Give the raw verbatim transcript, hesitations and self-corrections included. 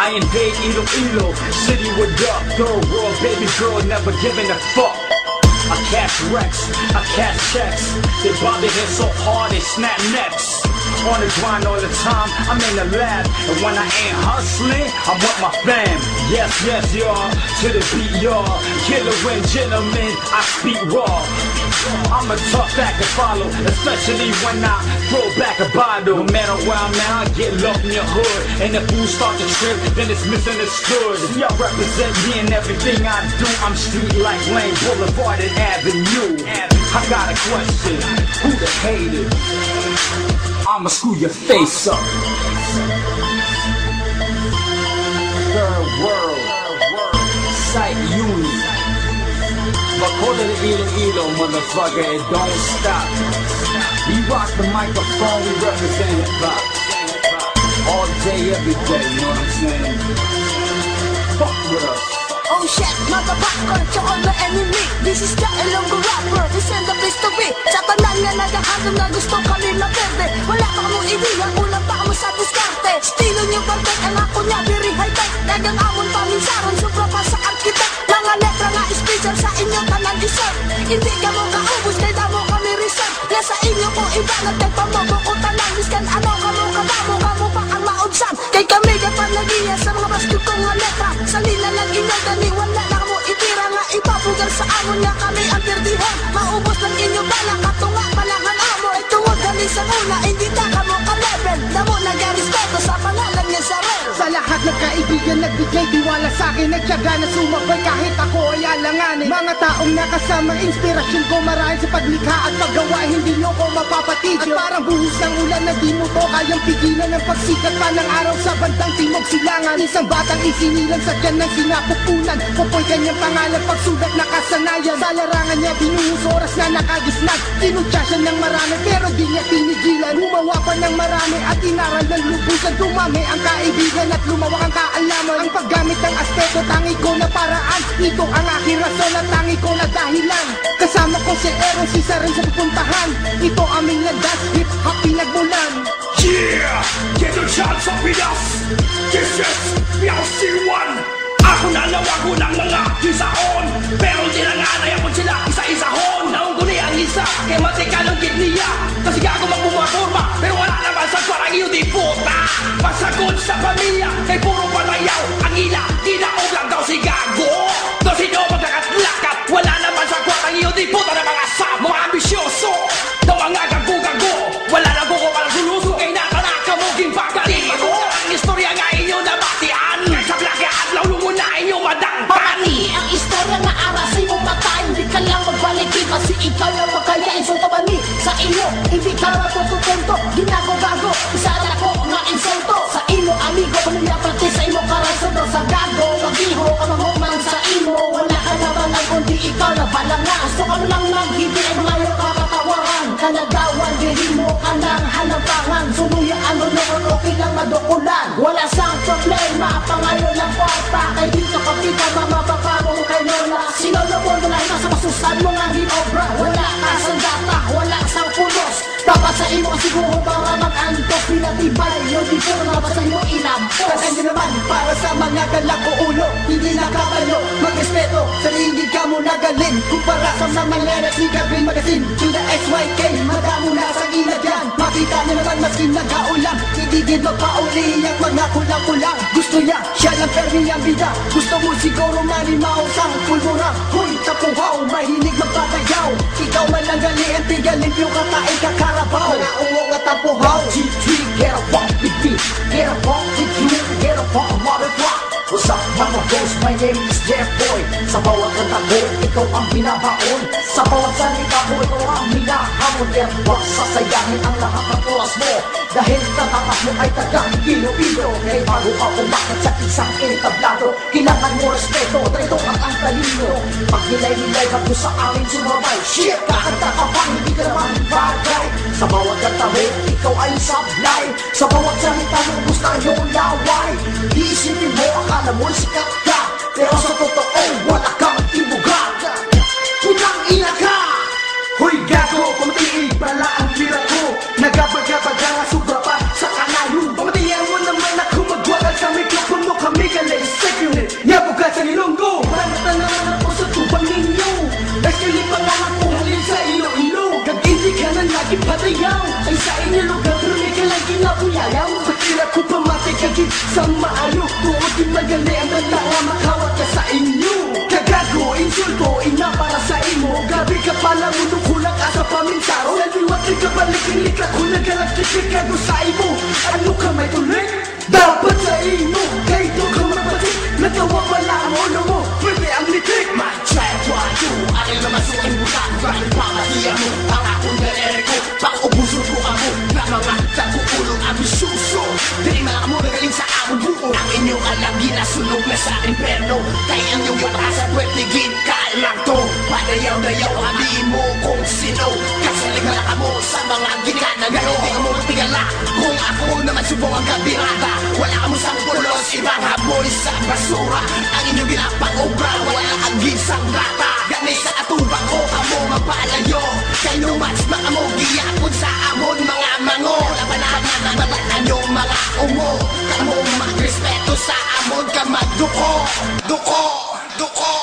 I invade Iloilo, city with up, third world, baby girl, never giving a fuck. I cash wrecks, I cash checks. They bother here so hard, they snap necks. On the grind all the time, I'm in the lab. And when I ain't hustling, I'm with my fam. Yes, yes, y'all, to the beat, y'all. Killer and gentlemen, I speak raw. I'm a tough act to follow, especially when I throw back a bottle. No matter where I'm at, I get locked in your hood. And if fools start to trip, then it's misunderstood. See, I represent me in everything I do. I'm street like Lane Boulevard and Avenue. I got a question. Who the hated? I'ma screw your face up. Third world. Sight unit. Bacolod, Iloilo, motherfucker, it don't stop. We rock the microphone, we represent hip hop. All day, every day, you know what I'm saying? Fuck with us. Oh shit, motherfucker, to all my enemy. This is the Ilonggo rapper, this is the place to be. Sa tanan nga nagahandom nga gusto kami maperde, wala pa mo ideya, kulang pa mo sa diskarte. Estilo nyo bantay, ang ako niya very high tech. Kag ang amon paminsaron, sobra pa sa architect. Mga letra nga special sa inyo tanan isod. Hindi ka mo kaubos, kay damo kami reserve. Nga sa inyo ko ibanat, kay pamabo ko tanan. Biskan ano ka mo kadamo, kamo pa ang maubsan. Kay kami ka panagiya sa mga basket ko nga letra. Sa lina lang inyo gani, wala na mo itira nga ipabugal sa amon nga kami ang perdihon. Maubos lang inyo bala, katunga palahan amo. Ay tungod gani sa una, hindi ta kamo ka-level. Damo nagarespeto sa pangalan nga sa rel. Sa lahat ng kaibigan, nagbigay tiwala sa akin, nagtiyaga na sumabay kahit ako ay alanganin. Mga taong nakasama, inspirasyon ko marahil sa paglikha at paggawa, hindi nyo ko mapapatigil. At parang buhos ng ulan na di mo to kayang pigilan, ang pagsikat pa ng araw sa bandang timog silangan. Isang batang isinilang sa tiyan ng sinapupunan, Popoy kanyang pangalan, pagsulat na kasanayan. Sa larangan niya binuhos, oras na nakagisnan. Tinutya siya ng marami pero di niya tinigilan. Gumawa pa ng marami at inaral ng lubusan. Dumami ang kaibigan at lumawak ang kaalaman. Ang paggamit ng aspeto, tangi ko na paraan. Ito ang aking rason at tangi ko na dahilan. Kasama ko si Aaron, si Saren sa pupuntahan. Ito aming landas, hip hop pinagmulan. Yeah! Get your chance up with us! This is P L C one! Ako na lawagon ang mga isaon, pero di lang anay ako sila isa-isahon. Naungguli ang isa, kay matikalong gid niya. Kasi gago magbumaporma, pero wala naman sa parang iyo di puta. Pasagod sa pamilya, kay puro patayaw ang ila. Di na lang daw si gago. Daw sino maglakat-lakat, wala naman sa kwatang iyo di puta na mga sap, mga ambisyoso. Daw mga gago-gago, wala na ko para suluso. Kay natanak ka mo ginpagkaligo. Ang istorya nga inyo nabatian, kay sa plaka adlaw lungon na inyo madangpan. Pamati ang istorya nga ara sa imong mata. Hindi ka lang magbalik, di ba si ikaw lang magkaya insulto ba ni sa iyo? Hindi ka matutupunto, ginago-gago. Isa na ko nga insulto sa imo, amigo, pamilya, pati sa imo karason. Sa gago, magiho ka, mahuman sa imo. Wala ka na balang kundi ikaw na balang nga. Gusto ka lang lang, hindi ay mayo ka katawaran. Kanagawan, diri mo ka nang halampangan. Suluya ang honor, okay lang madukulan. Wala sang problema, pangayo lang kwarta. Kay dito ka kita, mama, papa mo kay Lola. Si Lolo mo, wala na sa masusan mo nga ginobra. Wala ka sang data, wala sang pulos. Dapat sa imo siguro para mag-antos. Pinatibay, yun di ko na sa imo inantos. Tagan nyo naman para sa mga galak o ulo. Hindi na kabayo, magrespeto. Sa ringid ka mo nagaling. Kumpara sa mga lyrics ni Gabriel Magazine. To the S Y K, madamo na sa ilagyan. Makita nyo naman, maskin nagaulang. Hindi gid magpauli ang mga kulang-kulang. Gusto niya, siya lang permi ang bida. Gusto mo siguro manimaw sang pulbura. Hoy, tapuhaw, mahilig magpatayaw. Ikaw man lang gali, ang tiga limpyo ka, tae ka karabaw. Mga ungo nga tapuhaw. G three, get up off the beat. Get up off the you, get up off the motherfucker. What's up, mga boss? My name is Jeff Boy. Sa bawat kanta ko, ikaw ang binabaon. Sa bawat salita ko, ikaw ang hinahamon. Kaya huwag sasayangi ang lahat ng oras mo. Dahil katapat mo ay taga Iloilo. Kaya bago ka umakyat sa isang entablado, kailangan mo respeto, traitor ang, ang talino. Pag nilay-nilay bago sa amin sumabay. Shit, kakanta ka pa, hindi ka naman bagay. Sa bawat kanta mo, ikaw ay sablay. Sa bawat salita mo, gusto yung laway. Iisipin mo, akala mo sikat ka. Pero sa totoo, wala kang ibuga. Putang ina ka! Hoy gago, pamatii pala ang pira ko. Nagabaga-baga nga sobra pa sa kanayon. Pamatian mo naman ako, magwala sa mikropono. Kami Ako halin sa Iloilo, kag hindi ka na lagi padayaw. Ay sa inyo lugar, pero may ka lang ginabuyayaw. Pagkira ko pamatay ka gid sa maayo, tuod di magali ang banda nga makawat ka sa inyo. Kagago, insulto, ina para sa imo. Grabe ka pala, mundo kulang ka sa pamintaro. Naliwat ka kabalik, ang likla ko nagalagkit, kagago sa imo. Ano ka may tulik? Dapat sa imo, kay do ka magpatik. Natawa pala ang ulo mo, pwede ang litik. My trap, what do? Aking naman suking buta, bakit papatiya mo? Ang akong galeri ko, pang-ubuso ko amo. Na mga taguulo, ambisyoso. Dili man ako nagaling sa among buo. Ang inyong alam, ginasunog na sa impyerno. Kay ang inyong pag-asa, pwede gid ka lang to. Padayaw-dayaw, abi mo kung sino. Kasalig na kamo sa mga ginikanan. Dahil di mo matigala. Kung ako naman subong ang kabirada, wala kamo sang pulos, ibang hamoy sa basura. Ang inyong ginapang-obra, wala ang ginsang data. Gani sa atubang ko kamo mapalayo. Kay no mas na kamo giyapon sa amon mga mango. Labanan na ang balat anyong mga umo. Kamo magrespeto sa amon ka magduko. Duko, duko.